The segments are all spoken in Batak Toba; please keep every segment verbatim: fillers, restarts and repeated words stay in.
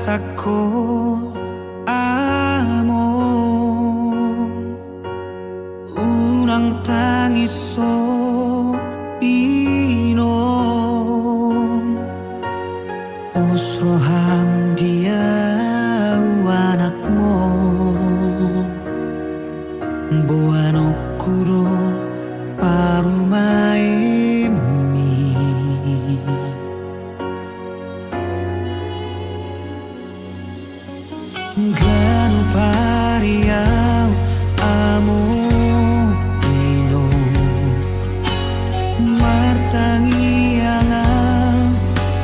Sangko among, unang tangis ho inom. Pos roham di ahu anakmon, boanonku do parumaenmi. Ganup ari ahu among inom, martangiang ahu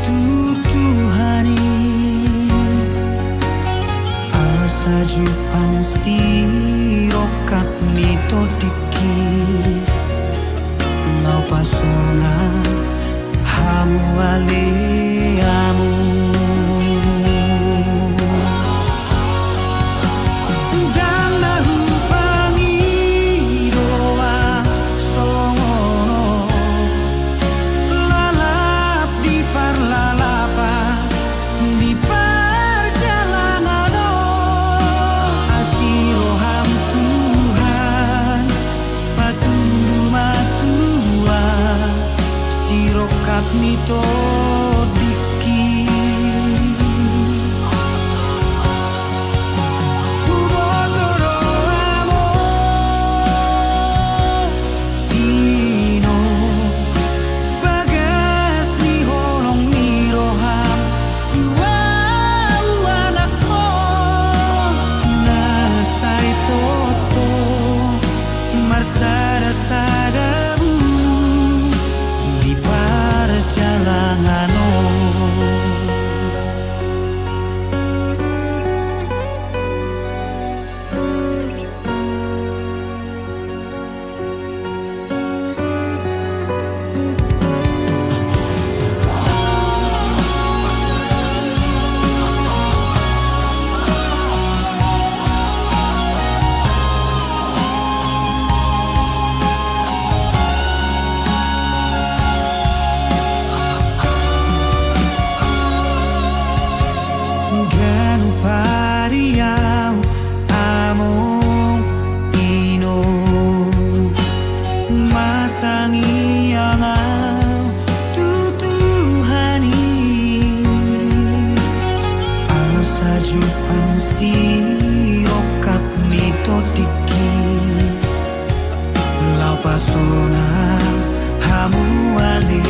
tu Tuhan i. Asa jumpang sirongkap ni tondingki, laho pasonang hamu ale among. Ndang na hupangido ahu songon on, lalap di parlalapan, di parjalangan on. Asi roham Tuhan, patudu ma tu ahu sirongkap ni tondingki. Huboto do among inom, bagas ni holong ni roham tu ahu anakmon, na sai tongtong marsada-sada bulu di parjalangan on. Ganup ari ahu among inom, martangiang ahu tu Tuhan i. Asa jumpang sirongkap ni tondingki, laho pasonang hamu ale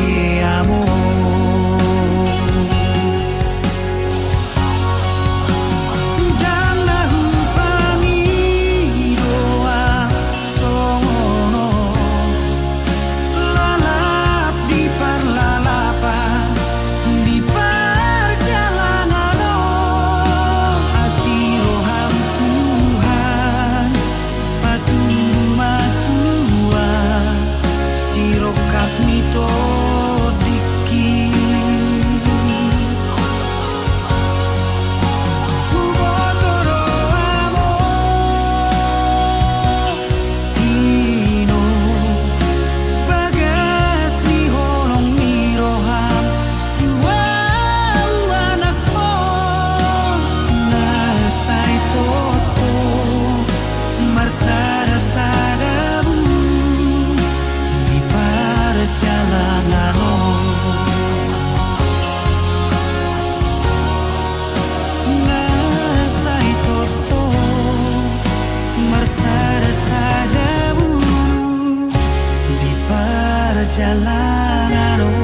among. Ndang na hupangido ahu songon on, lalap di parlalapan, di parjalangan on. Asi roham Tuhan, patudu ma tu ahu sirongkap ni tondingki. Huboto do among inom, bagas ni holong ni roham tu ahu anakmon, na sai tongtong marsada-sada bulu di parjalangan on. Na sai tongtong marsada-sada bulu di parjalangan on.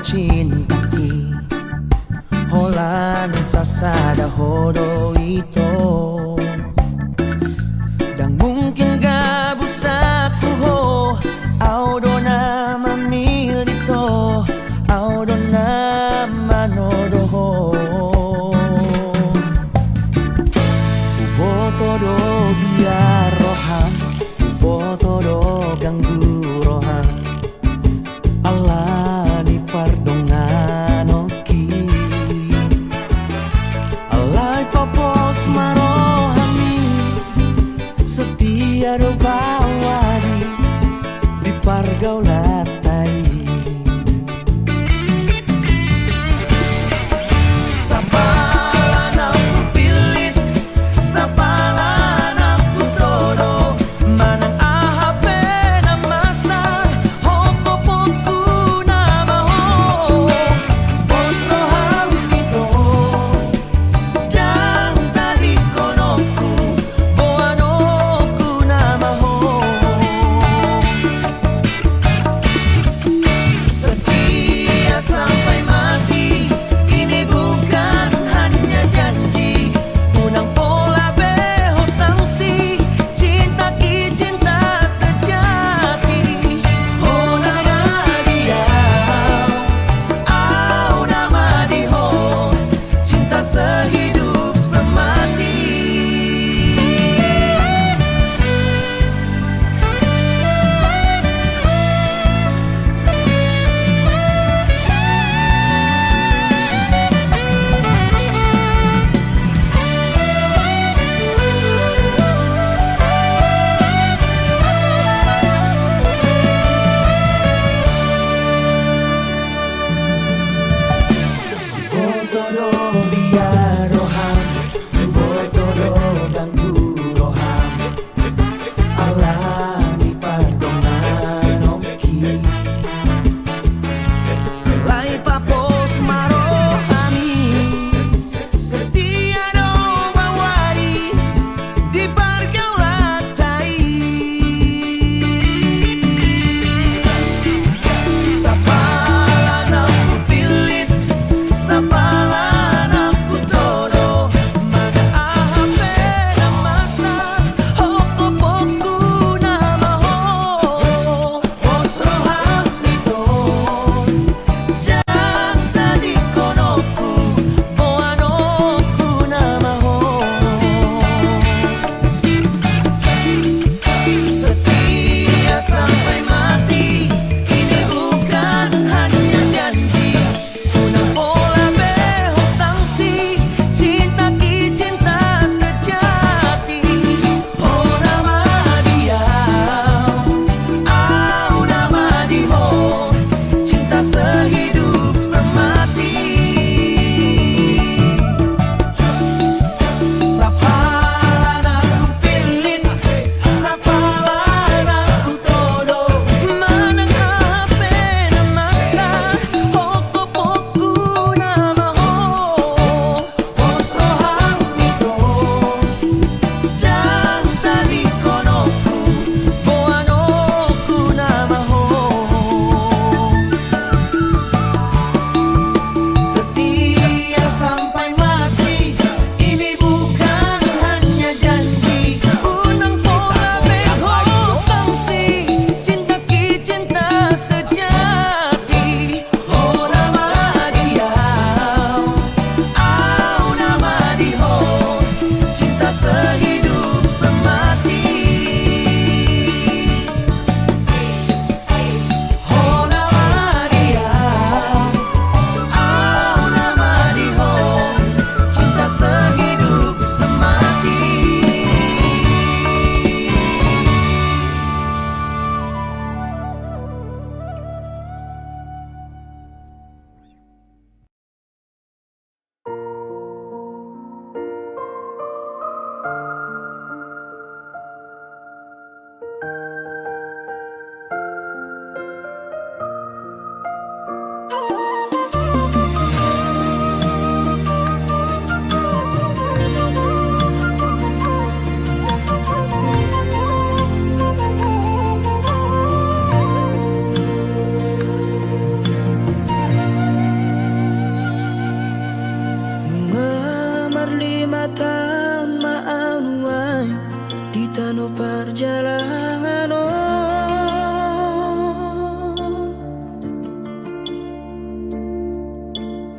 Cintaki, holan sasada ho do ito. Ndang mungkin gabus aku ho, au do na mamillit ho, au do na manodo ho. Huboto do biar roham, huboto do ganggu roham, alani pardonganonki. Alai papos ma rohami, setia do baoa di, di pargaulanta i.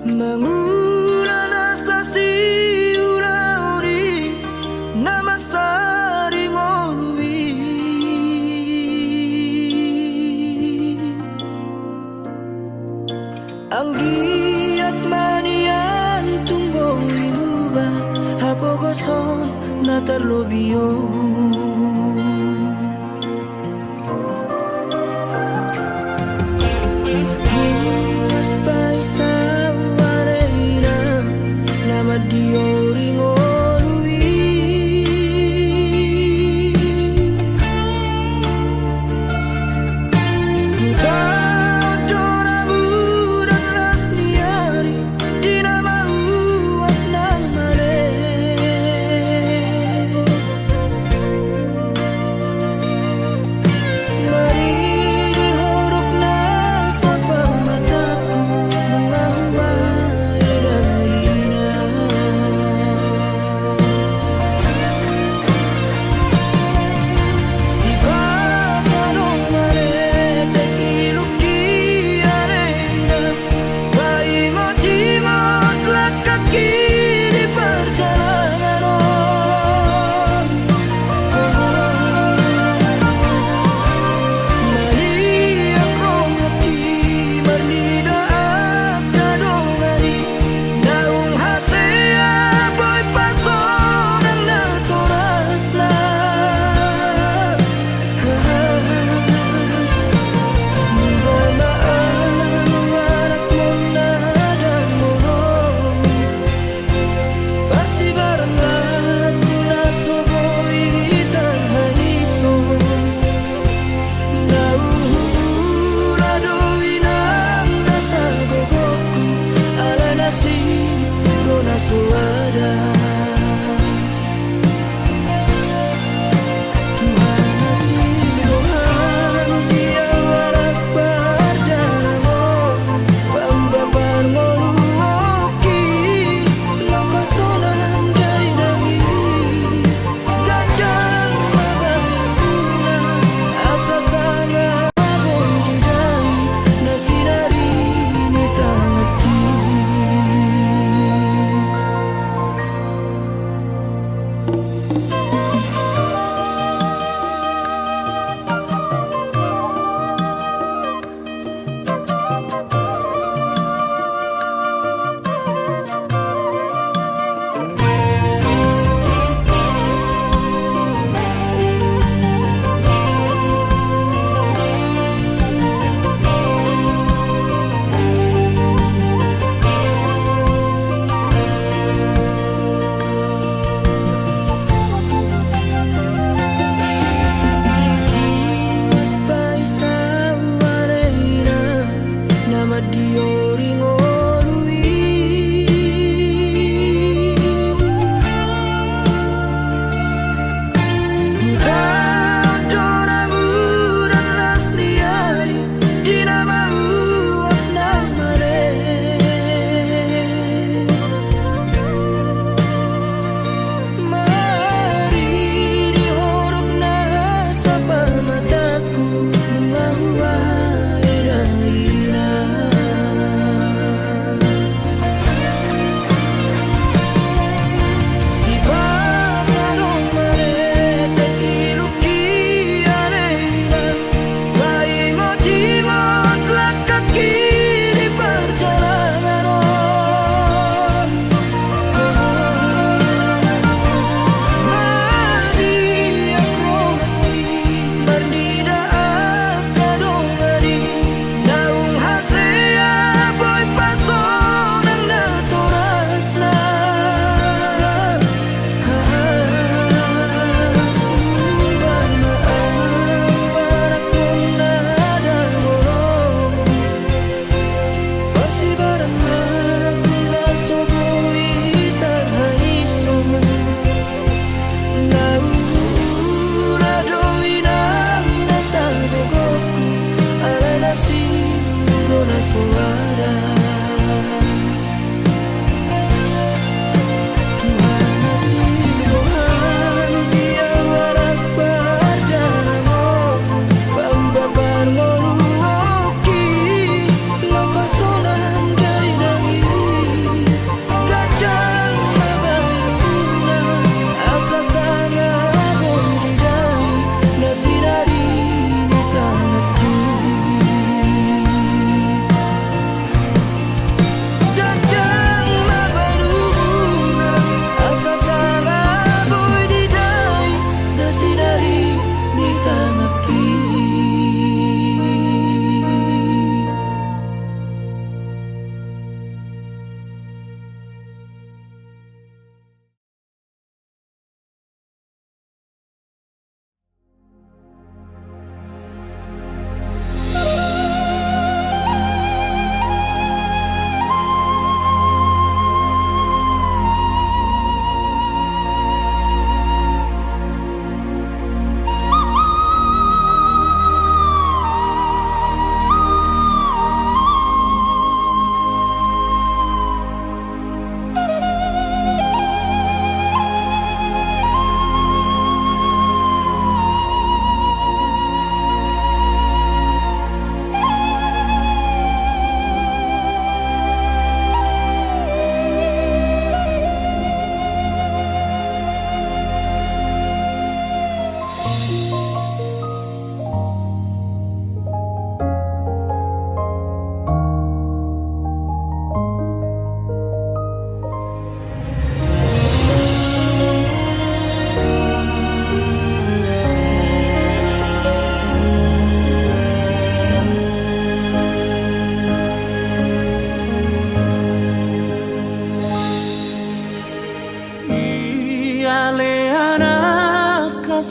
Mangula nasa siulaon i na mansari ngolu i. Anggiat ma nian tung boi muba hapogoson na tarlobi on. Martingas paisau ale inang na mandiori ngolu i. Hutaon do ramudan las ni ari di na mauas nang male. Maridi hodok na sampang matangku, nunga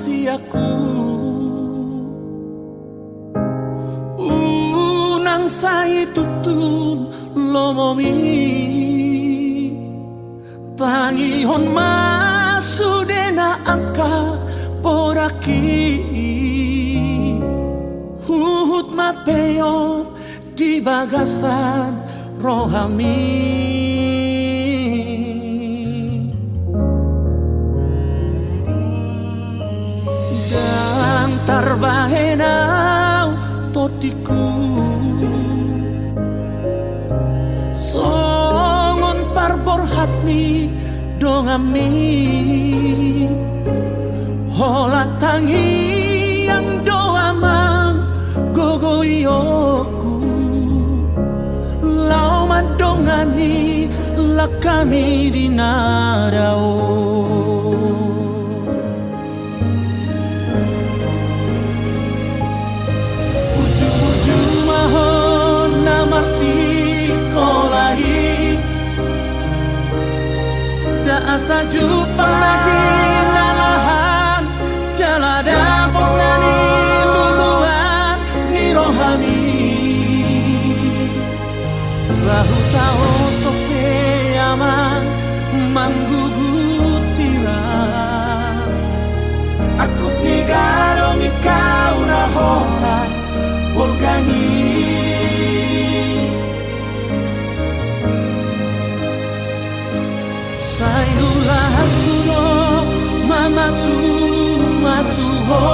siaku. Unang sai tuntun lomomi, tangihon ma sude na angka porak i. Huhut ma peop di bagasan rohami. Ndang tarbahen au tondingku songon parborhat ni donganmi. Holan tangiang do amang gogoionku, laho mandongani langkami di na dao. Burju-burju ma ho na marsikola i, nda asa jumpang na jinalahan jala dapot na niluluan ni rohami. Bahu taoto pe amang manggugut sira, angkup ni gadong i hau na holan bolgang i. Sai ulahanku do mamasumasu ho.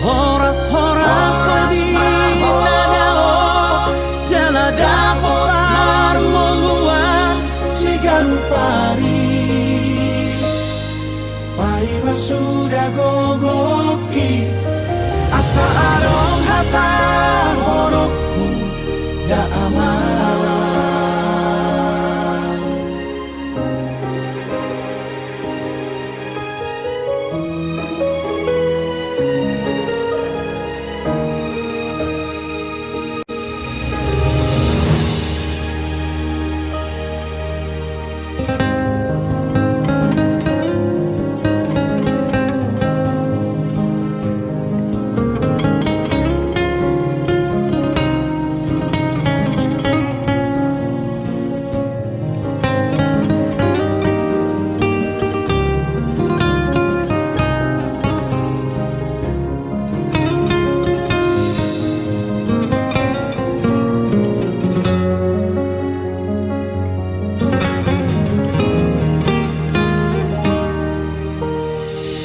Horas-horas ma ho di na dao jala dapot parngoluan siganup ari. Paima suda gogongki asa adong hatahononku da amang.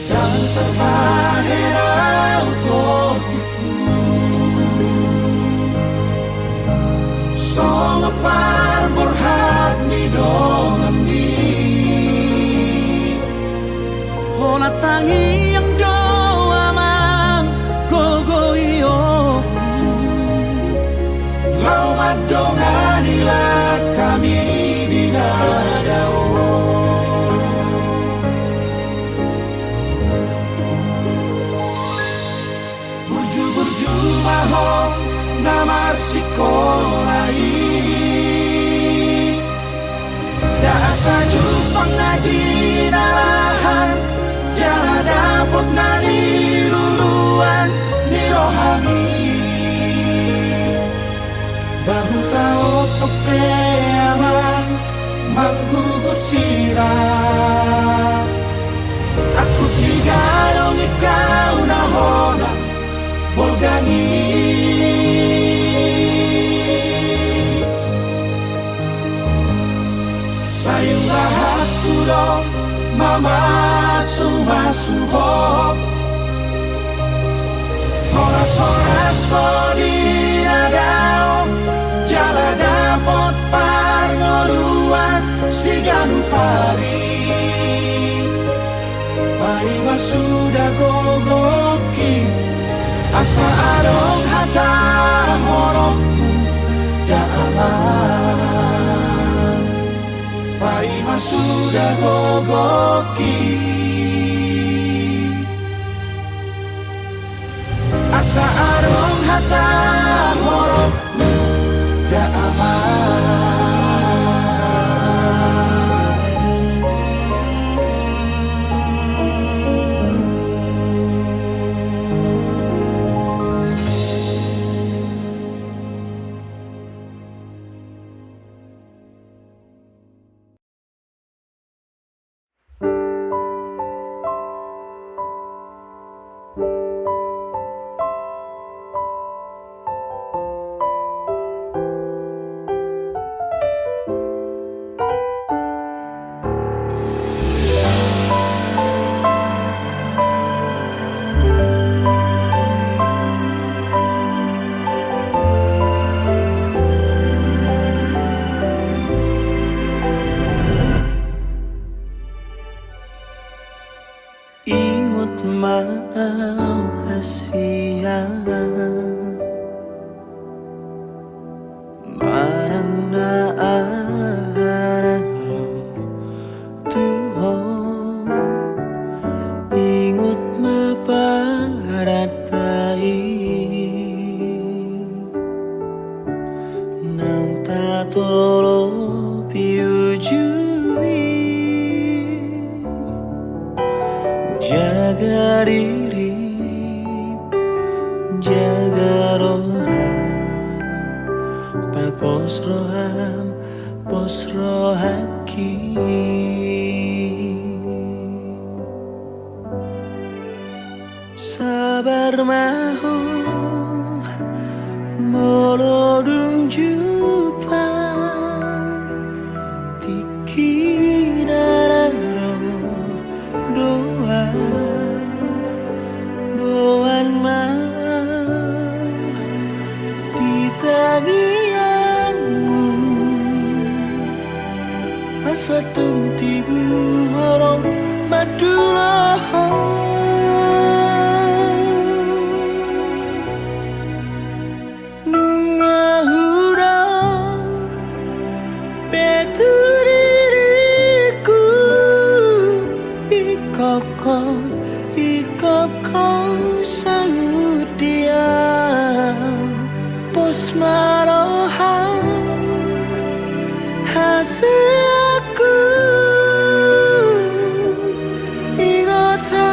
Ndang tarbahen au tondingku songon parborhat ni donganmi. Holan tangiang do amang gogoionku, laho mandongani langkami di na dao. Burju-burju ma ho na marsikola i, nda asa jumpang na jinalahan jala dapot na niluluan ni rohami. Bahu taoto pe amang manggugut sira, angkup ni gadong i hau na holan bolgang i. Sai ulahanku do mamasumasu ho. Horas-horas ho di na dao jala dapot parngoluan siganup ari. Paima suda gogongki asa adong hatahononku da amang. Paima suda gogongki asa adong hatahononku da amang. Tolo piujui, jaga diri, jaga roha, papos roham, pos rohangki. Sabar ma ho, molo dung jumpang, tingki na ro doan, doan ma di tangiangmu. Asa tung tibu holong mandulohon. Nunga hudok be tu diriku, ingkon ho, ingkon ho saut dia. Pos ma roham, haseakku, ingot ho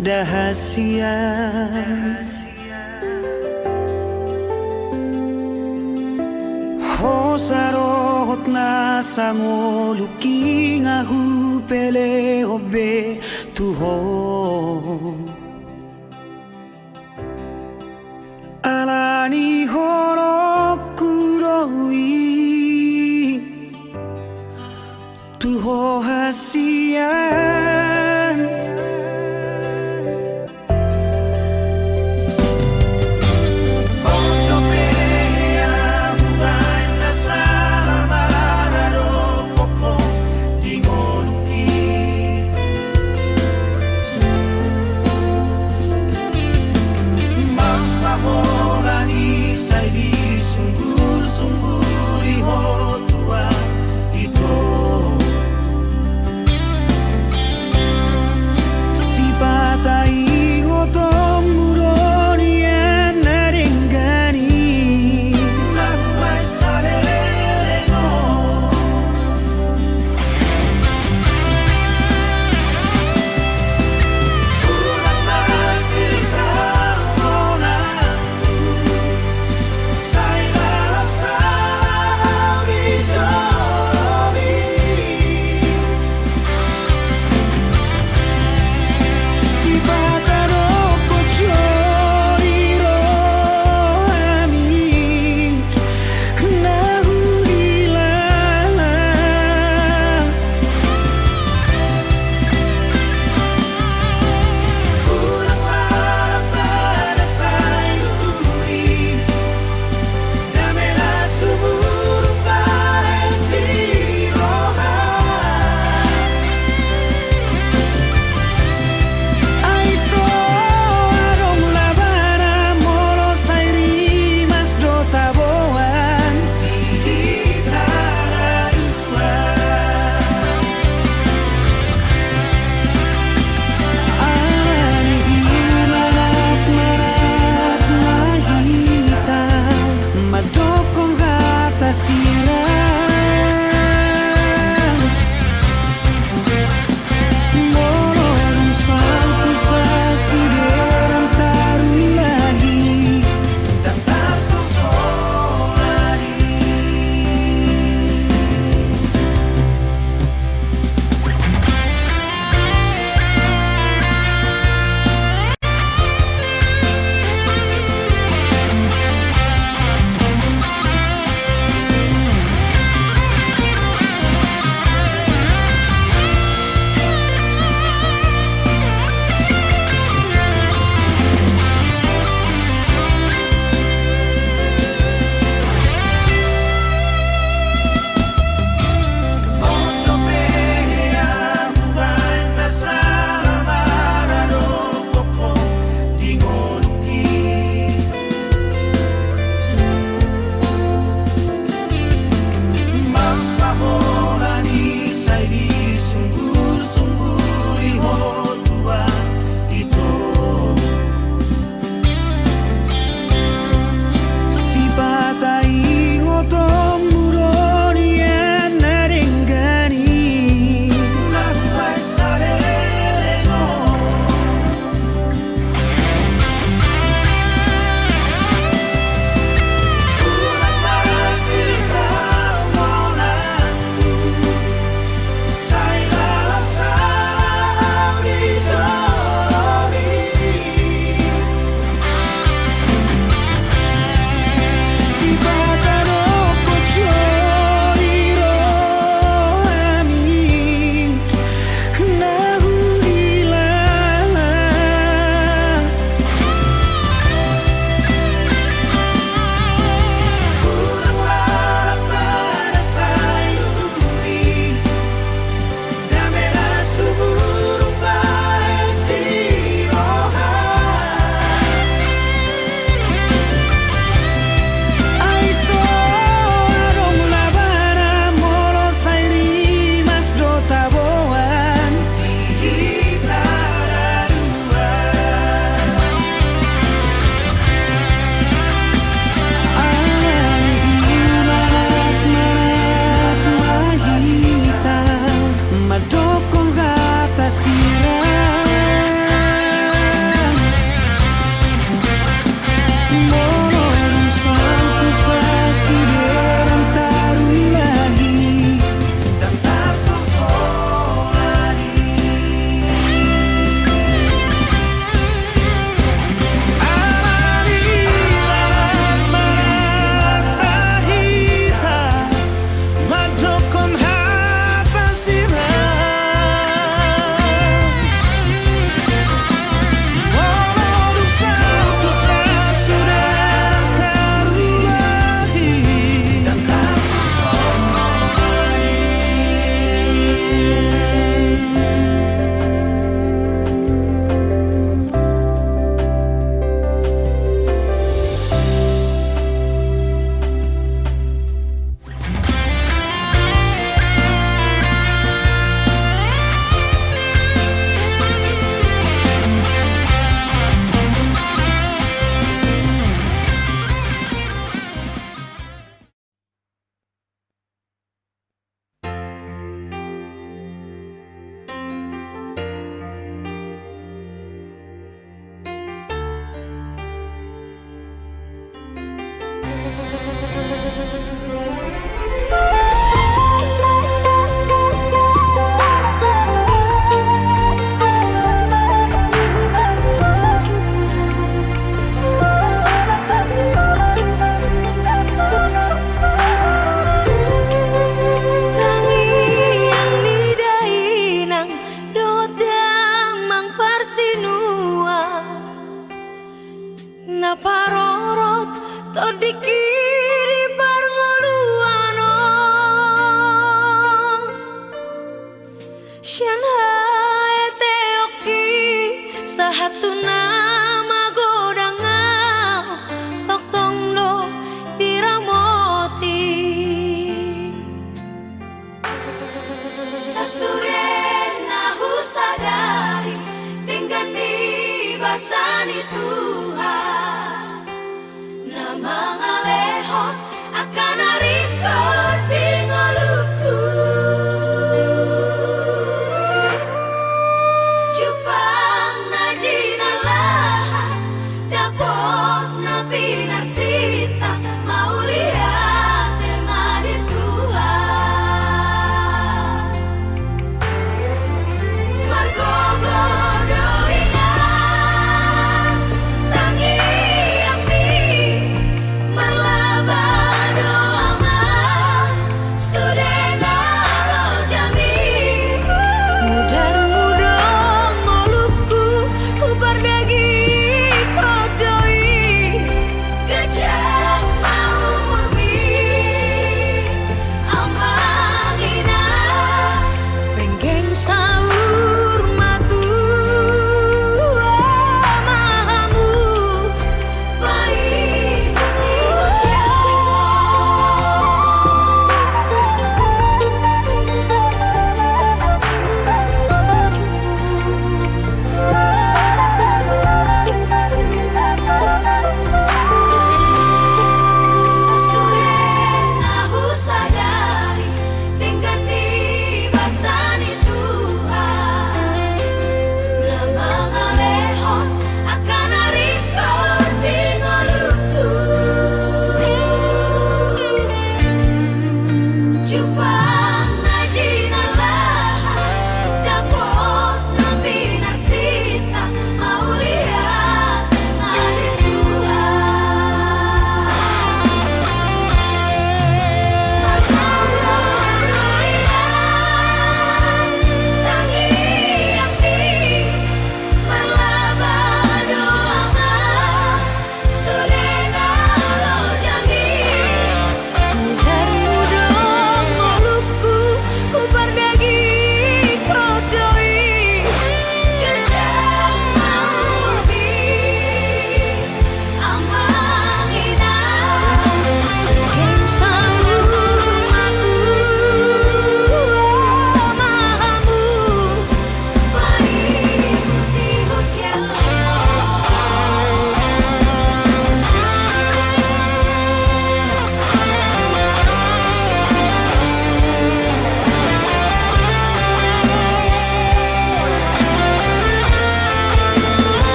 Ndang hasian hosa dohot na sangoluki nga hupelehon be tu ho. Alani holongku do i tu ho hasian. Oto pe ahu baen na sala maradophon ho di ngolungki.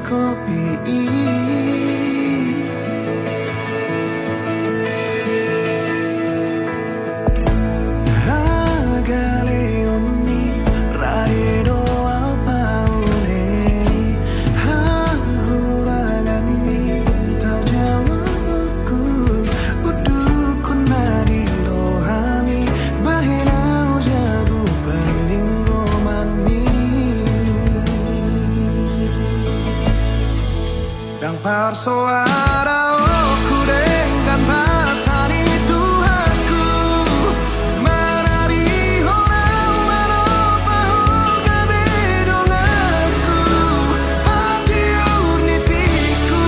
kopi i. Hagaleon ni rade do au paune i, hahurangan ni tau jalo boku, udukon na di rohami, bahen au jabu parlinggoman i. Ndang parsoadahonku denggan basa ni Tuhanku, manarihon au manompa Ho gabe donganku, patiur ni pingku,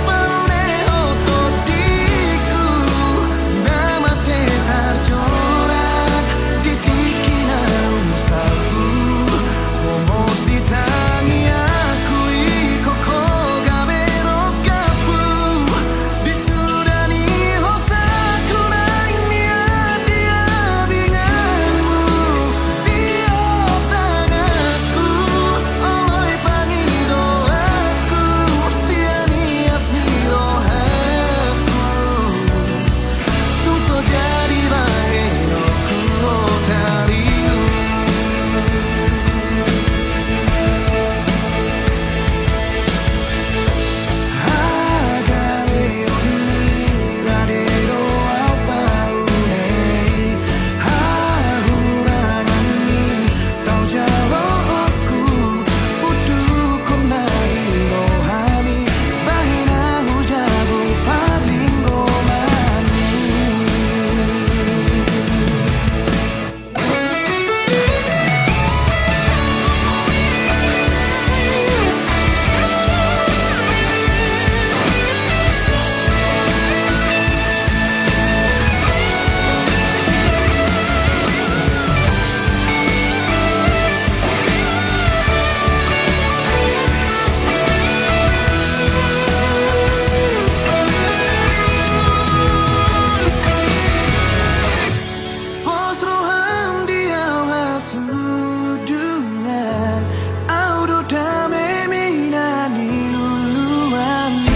paunehon tondingku, na mate tarjorat di tingki naung salpu. Homos di tangiangku i Ho gabe dongkanku, di suda ni hosaku naeng nian di abinganmu, tiop tanganku, Ho do i pangidoanku, sian ias ni rohangku. Tung so jadi bahenonku Ho tariu. Hagaleon ni rade do au paune i, hahurangan ni tau jaloonku, udukon na di rohami, bahen au jabu parlinggoman i. Pos roham di au hasudungan, au do dame mina niluluan i.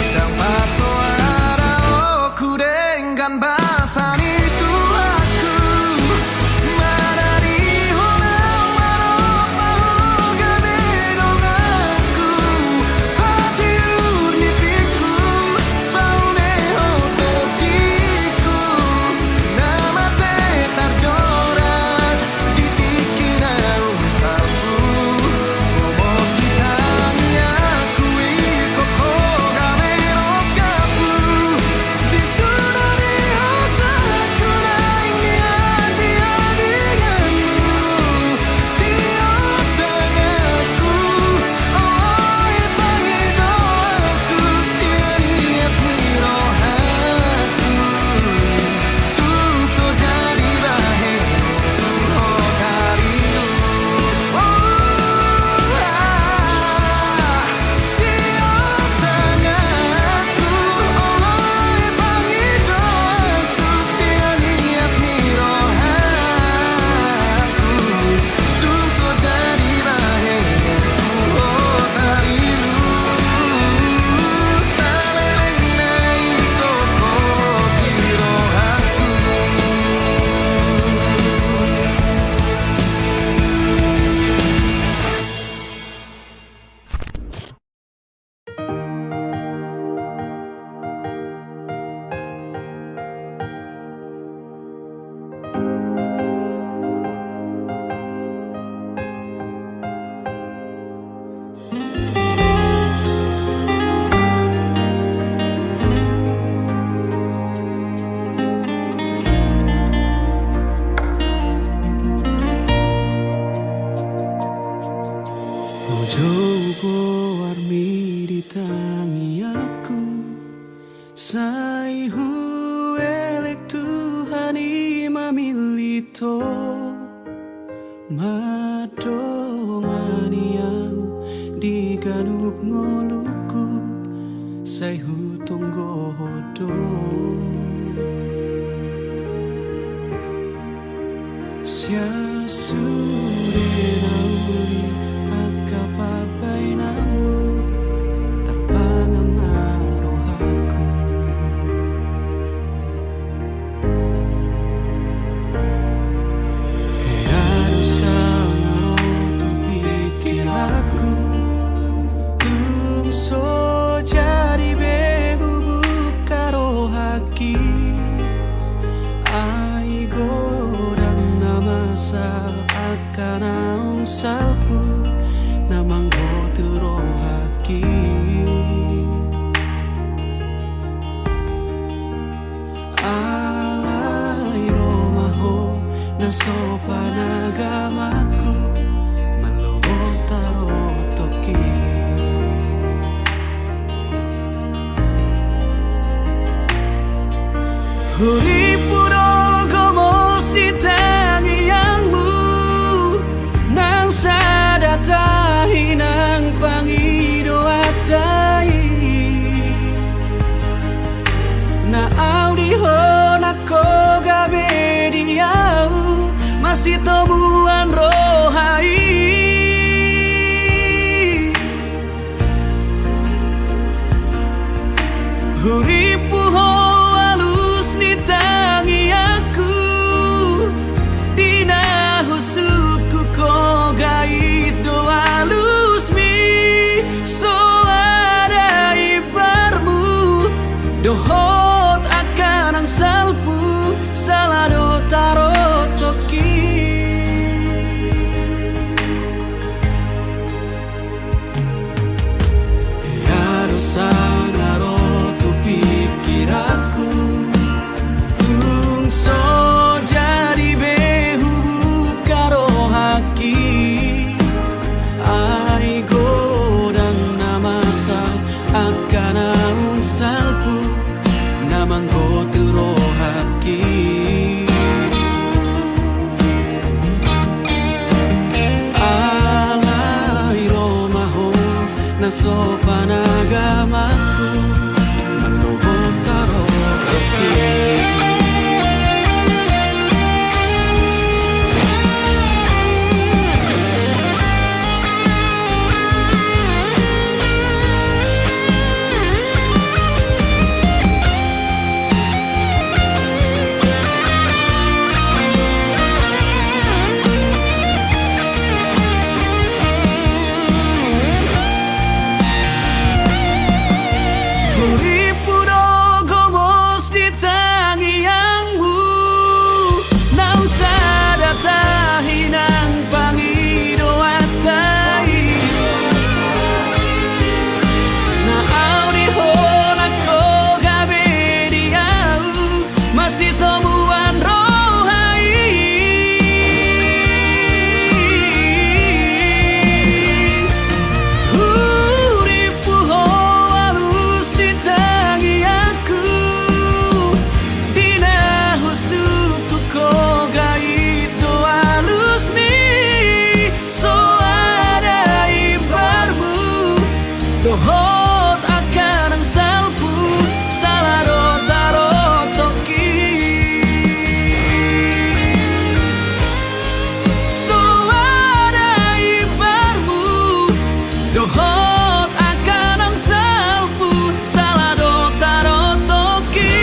Ndang parsoadahonku denggan basa ni Tuhanku, manarihon au manompa Ho gabe donganku, patiur ni pingku, paunehon tondingku, na mate tarjorat di tingki naung salpu. Homos di tangiangku i Ho gabe dongkanku, di suda ni hosaku naeng nian di abinganmu, tiop tanganku, Ho do i pangidoanku, sian ias ni rohangku. Tung so jadi bahenonku Ho tariu. Oh, ah. Tiop tanganku, Ho do i pangidoanku, sian ias ni rohangku. Tung so jadi bahenonku Ho tariu. Saleleng na ingkon Ho di rohangku. Ujou goarmi di tangiangku, sai huelek Tuhan i mamillit Ho mandongani au di ganup ngolungku, sai hutonggo Ho do. Sian sude na Salpu na manggotil rohangki. Alai ro ma ho na so panagamaku, molo tarotoki. Hurippu do gomos di tangiangmu, naung sada tahi nang pangidoanta i. Na au di ho nangkin gabe di au masitomuan roha i. Hurippu ho alus ni tangiangku, di na husungkun ho gait do alusmi, so ada imbarmu dohot angka nang salpu, sala do tarotoki. Ia do sanga ro tu pikiranku, tung so jadi be hubuka rohangki. Ai godang na masa angka naung salpu, na manggotil rohangki. Alai ro ma ho na so panagamaku, molo tarotoki. Hurippu do gomos di tangiangmu, naung sada tahi nang pangidoanta i. Na au di ho nangkin gabe di au masitomuan roha i. Hurippu ho alus ni tangiangku, di na husungkun ho gait do alusmi, so ada imbarmu dohot angka nang salpu, sala do tarotoki. So ada imbarmu dohot angka nang salpu, sala do tarotoki.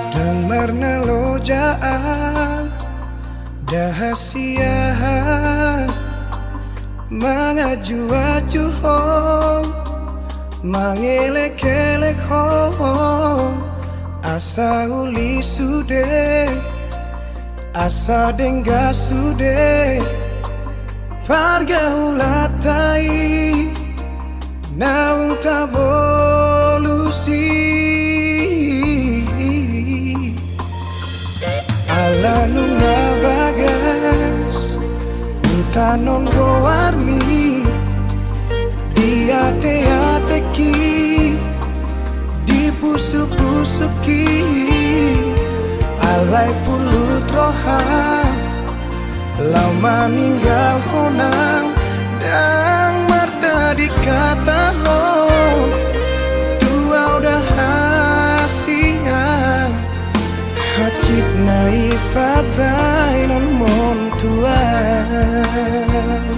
Ndang marnaloja au, nda hasiahan, mangajuaju ho, mangelekelek ho, asa uli sude, asa denggan sude pargaulanta i naung tabolus i. Ala nunga bagas hutanon goarmi di ateateki, di pusukpusuki, alai pulut roha laho Maninggal ho nang, ndang martading hata ho, tu ahu da hasian, hansit na i pabaenonmon tu ahu.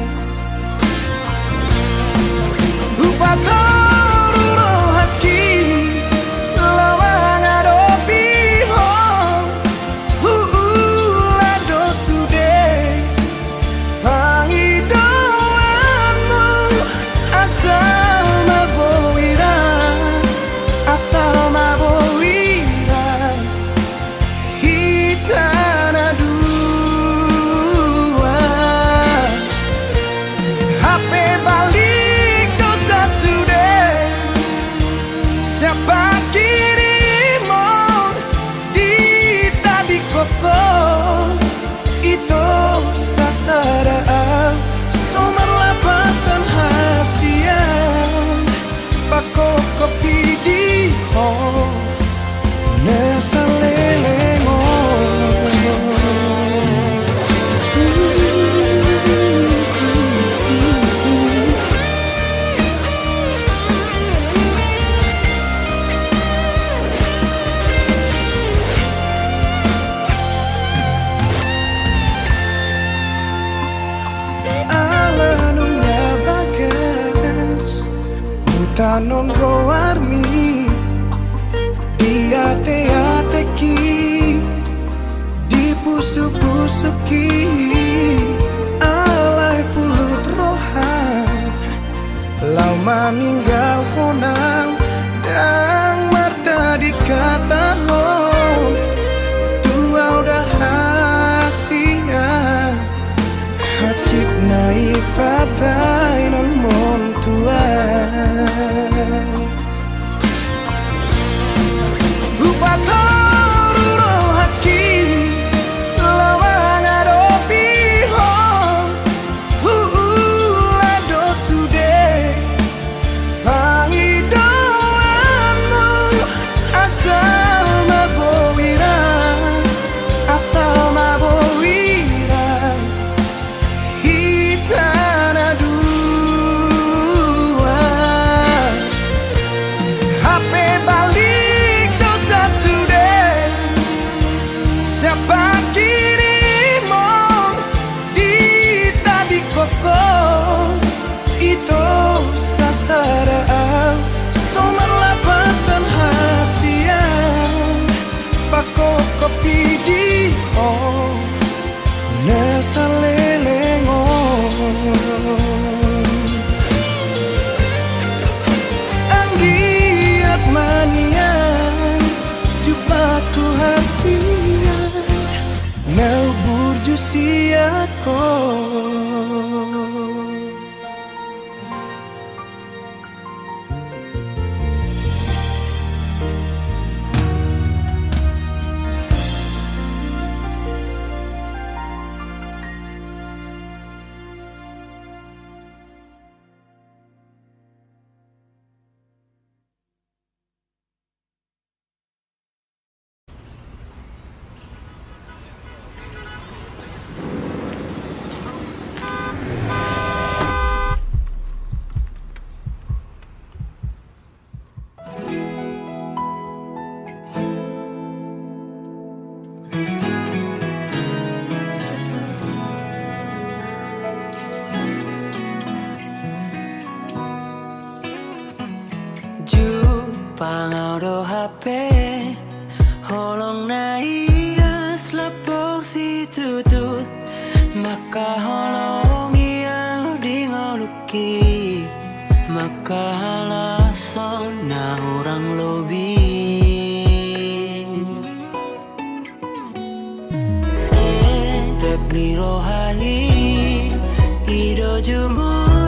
Hupatoru rohangki laho mangadopi ho, huula do sude pangidoanmu, asal ma boi ra, asal ma boi ra hita na dua. Hape balik do sa sude sian pangkirimon, ditadingkon ho, ito sasada ahu, so marlapatan hasian, pakokop i di ho na saleleng on. Ala nunga bagas hutanon goarmi, diateateki, dipusukpusuki, alai pulut roham laho maninggal ho nang, ndang martading hata ho, tu ahu da hasian, hansit na i pabaenonmon tu ahu. Hupatoru rohangki laho mangadopi ho, huula do sude pangidoanmu, asal ma boi ra, asal ma boi ra hita na dua. Hape balik do sa sude sian pangkirimon, ditadingkon ho, ito sasada ahu, so marlapatan hasian, pakokop i di ho na saleleng on. Anggiat ma nian jumpangku hasian, na umburju sian ho. Jumpang ahu do hape holong na ias lampong situtu, mangkaholongi ahu di ngolungki, mangkahalashon na hurang lobi. Serep ni roha i, i do jumolo